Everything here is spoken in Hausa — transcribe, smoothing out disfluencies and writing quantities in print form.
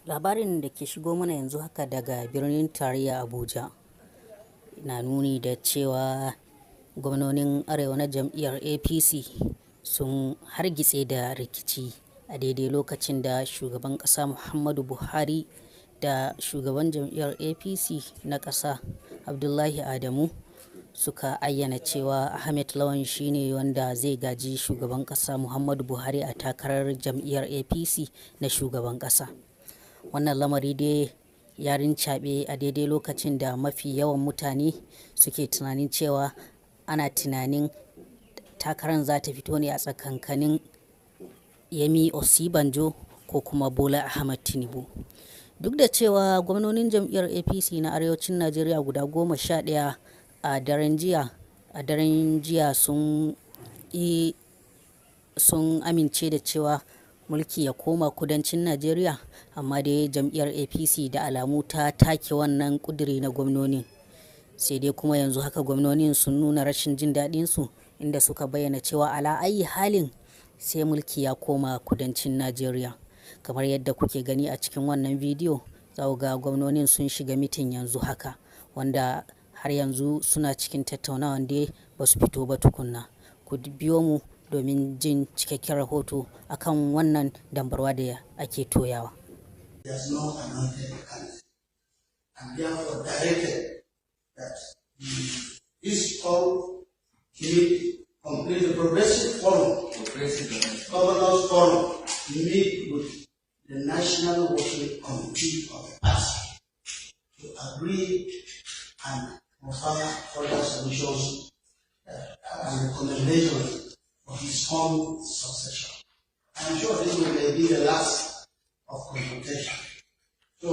Labarin da ke shigo mana yanzu haka daga birnin tarayya Abuja na nuni da cewa gwamnonin Arewa na jam'iyyar APC sun hargitse da rikici a daidai lokacin da shugaban ƙasa Muhammadu Buhari da shugaban jam'iyyar APC na ƙasa Abdullahi Adamu suka ayyana cewa Ahmed Lawan shine wanda zai gaji shugaban ƙasa Muhammadu Buhari a takarar jam'iyyar APC na shugaban ƙasa. Wannan lamari dai ya rincaɓe a daidai lokacin da mafi yawan mutane suke tunanin cewa ana tunanin takarar za ta fito ne a tsakankanin Yemi Osibanjo ko kuma Bola Ahmed Tinubu. Duk da cewa gwamnonin jam'iyyar APC na Arewacin Najeriya guda 11 a daren jiya sun amince da cewa mulki ya koma kudancin Najeriya, amma dai jam'iyyar APC da alamu ta take wannan ƙuduri na gwamnonin. Sai dai kuma yanzu haka gwamnonin sun nuna rashin jin daɗinsu, inda suka bayyana cewa ala ayyi halin sai mulki ya koma kudancin Najeriya. Kamar yadda kuke gani a cikin wannan bidiyo, za ku ga gwamnonin sun shiga mitin yanzu haka, wanda har yanzu suna cikin tattaunawan dai ba su fito ba tukunna. Ku biyo mu domin jin cikakken rahoto akan wannan dambarwa da ake toyawa. There's no anointed candidate. And therefore directed that this call meet complete the Progressive Forum, Governors Forum, meet with the National Working Committee of the party to agree and offer further solutions and recommendations for his own succession. I am sure this will be the last of consultation.